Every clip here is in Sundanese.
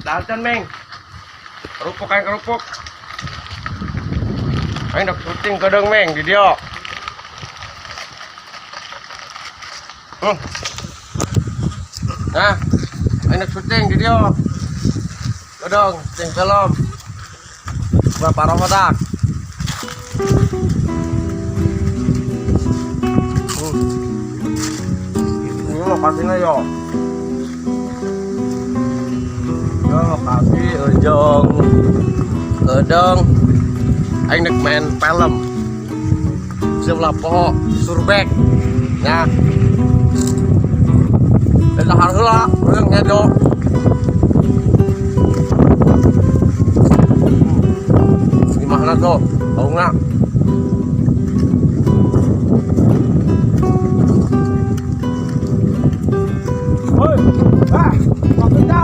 Dandan, Meng. Kerupuk aing, kerupuk. Aing dak syuting kadang, Meng, di dia. Nah, aing dak syuting di dia. Kadang syuting film. Bapak Romodak. Ini lokasinya yo. Yo lokasi ujung gedung aing nek main film. Sebelah poho surbek. Nah. Dahar heula, urang ngedo. Gimana tuh? Tahu nggak? Woi, ah, makan.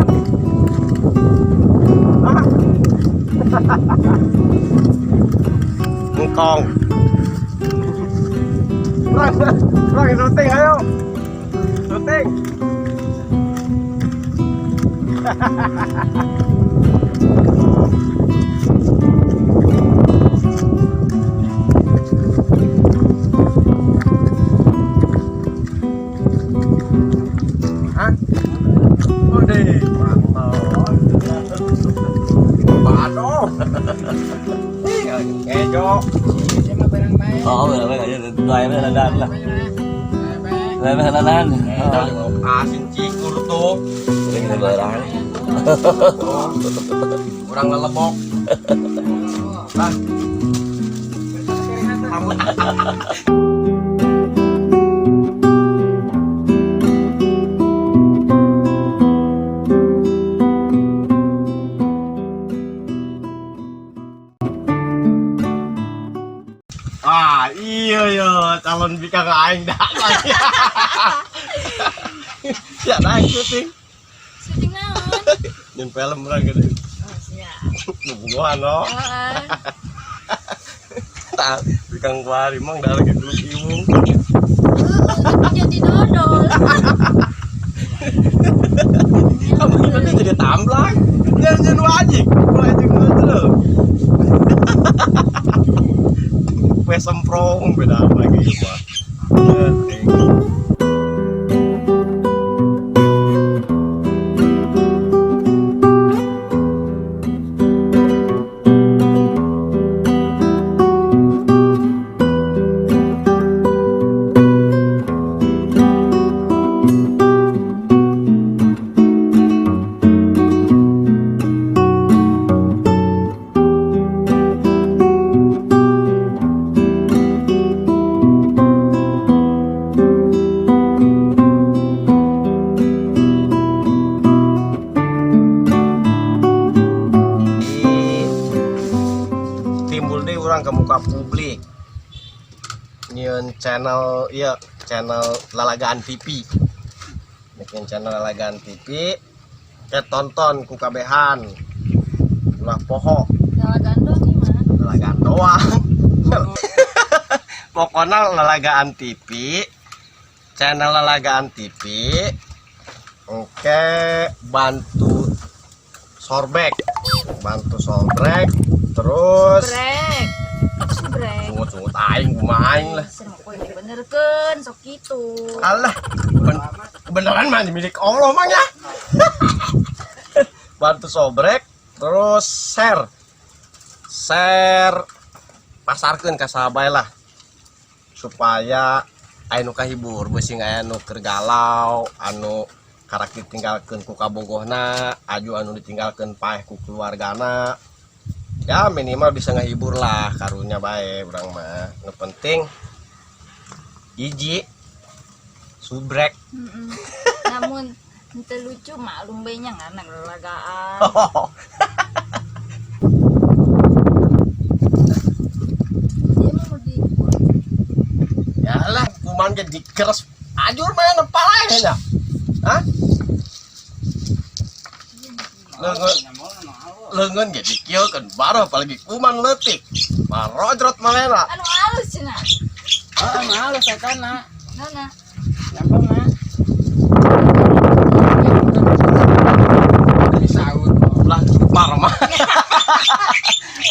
Ah. Ngkong. Urang, urang syuting ayo. Syuting. Hah? Udah, mantap. Waduh. Ngejo. Oh, lah lah. Lah. Asin cikur tuh. Ini barang. Kurang lelebok. Nah. Ah, iya ya, calon bikang aing dah lagi. Ya, naik syuting. Syuting naon? Nyen film urang gitu. Oh, siap. Hubungan no. Heeh. Tah, bikang kuari mang dah lagi dulu iwung. Jadi dodol. Kamu nanti jadi tamblang. Jangan jangan wajik. Mulai jeung itu. Kue semprong beda lagi mah. Ya, timbul deh orang ke muka publik nyieun channel, iya, channel Lalagaan TV, bikin channel Lalagaan TV ke tonton ku kabehan ulah poho. Lalagaan doang gimana? Lalagaan doang pokoknya. Lalagaan TV, channel Lalagaan TV. Oke, bantu sorbek, bantu sobrek terus. Brek. Subrek. Sungut-sungut aing kumaha aing lah. Sing mau benerkeun sok kitu. Alah, kebenaran mah milik Allah mang ya. Bantu sobrek terus share. Share, pasarkeun ka sahabat lah. Supaya aya nu kahibur, beusi aya nu keur galau, anu karak ditinggalkeun ku kabogohna, aju anu ditinggalkeun paeh ku keluargana. Ya minimal bisa ngehibur lah, karunya bae urang mah. Nu penting hiji subrek. Heeh. Namun henteu lucu maklum bae nya ngaran lalagaan. Dia mah mau di Ya lah, kuman ge dikeres ajur mah nempal aja nya. Hah? Leungeun leungeun ge dikieukeun baru apalagi kuman leutik. Marojrot manehna. Anu alus cenah. Ah, halus eta na. Nana. Nyampang na. Disaut. Ulah cupar mah.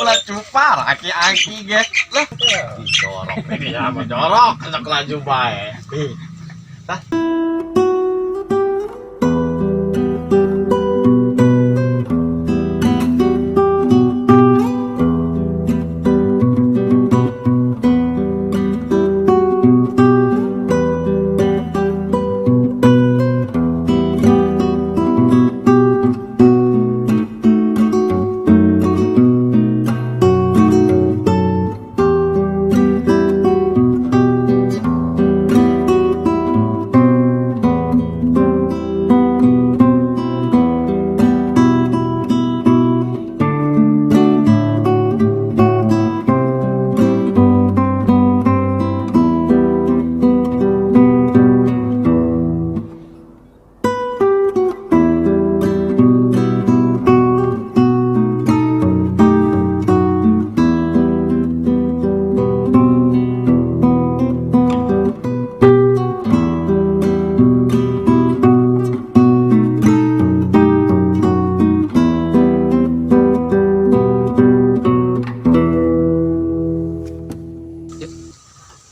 Ulah cupar aki-aki ge. Lah jorok ini ya mah jorok sok laju bae. Tah.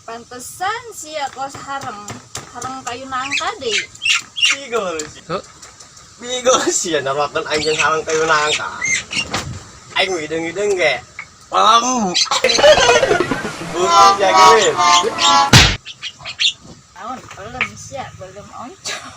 Pantesan sia kos hareng. Hareng kayu nangka deh. Bigo sih. Bigo sih ya naruhkeun aing jeung hareng kayu nangka. Aing ngideng-ngideng ge. Pelem. Bukan jagain. Naon pelem sia, belum oncom.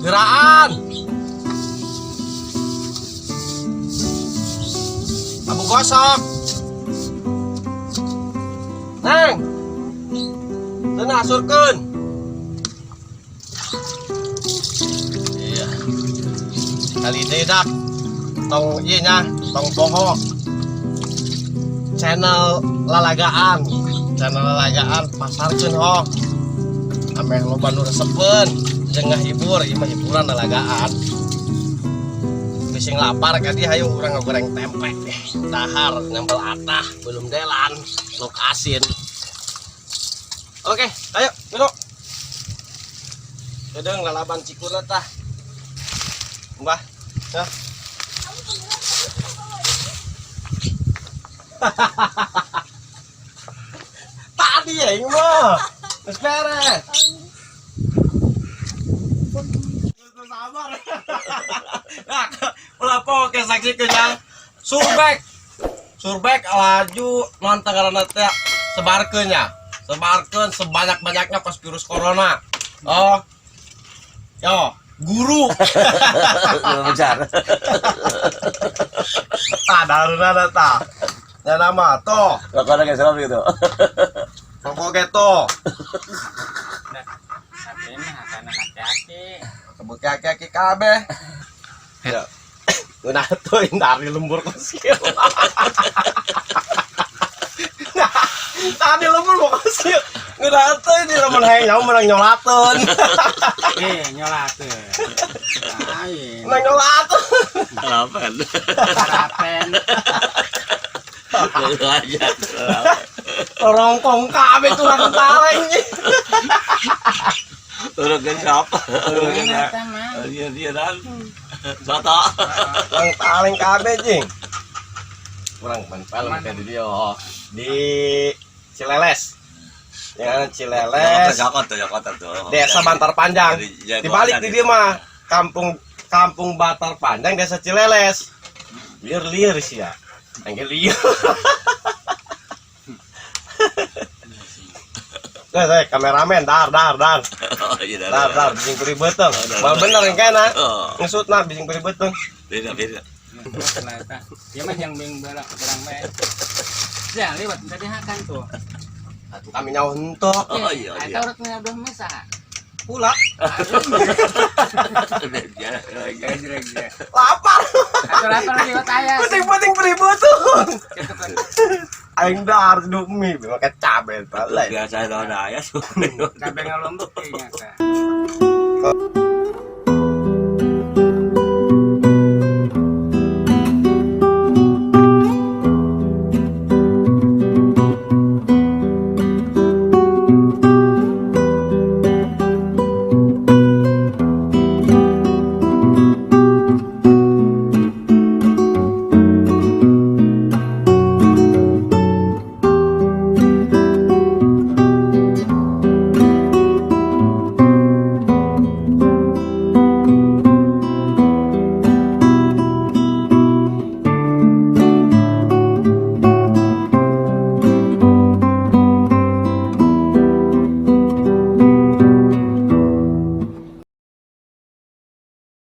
Geraan. Abu gosok. Neng. Teu asurkeun. Iya. Kali deui dak. Tong ieu nya, tong poho. Channel lalagaan. Channel lalagaan pasarkeun ho. Ameh loba nu resepeun jeung ngahibur, ieu mah hiburan lalagaan. Bising lapar ka dieu hayu urang ngagoreng tempe. Dahar nyambel atah belum delan, lauk asin. Oke, ayo minum. Deung lalaban cikuna tah. Mbah, ya. Tadi ya ini mah. Geus beres. Sabar. Nah, ulah poke saksikeun yang surbek. Surbek laju non tengarana teh sebarkeun nya. Sebarkeun sebanyak-banyaknya kos virus corona. Oh. Yo, guru. Bicara. Tah daruna tah. Ya nama toh. Rokoknya kayak serem gitu. Rokok geto. Tapi mah karena hati-hati. Kebut kaki-kaki kabeh. Ya. Nah, tuh dari lembur kosio. Nah, tadi lembur mau kosio. Ngeunah teh di lamun hayang nyaho menang nyolateun. Nyolateun. Lain. Menang nyolateun. Harapan. Harapan. Aja. Rongkong kabeh tulang taleng. Urang ke siapa? Urang mah. Iya dia dan. Soto. Tulang taleng kabeh jing. Kurang ban film kayak di dia di Cileles. Ya, Cileles. Jakarta, Jakarta tuh. Desa Bantar Panjang. Dibalik di dia mah kampung Bantar Panjang Desa Cileles. Liur-liur sih ya. Angge liur. Nah, saya kameramen dar dar dar. Oh, iya, Dar dar bising kuri beuteung. Mal bener yang kena. Ngesutna bising kuri beuteung. Beda beda. Ya mah yang bing barang barang bae. Ya lewat tadi hakan tuh. Atuh kami nyaho henteu. Oh iya iya. Atau rek ngaduh mah saha? Pula. Gajreg ya. Lapar. Atuh lapar lagi aya. Penting-penting beli butuh. Kitu kan. Aing dahar hidup mie make cabe tah. Biasa lawan ayah. Cabe ngalombok kayaknya tah.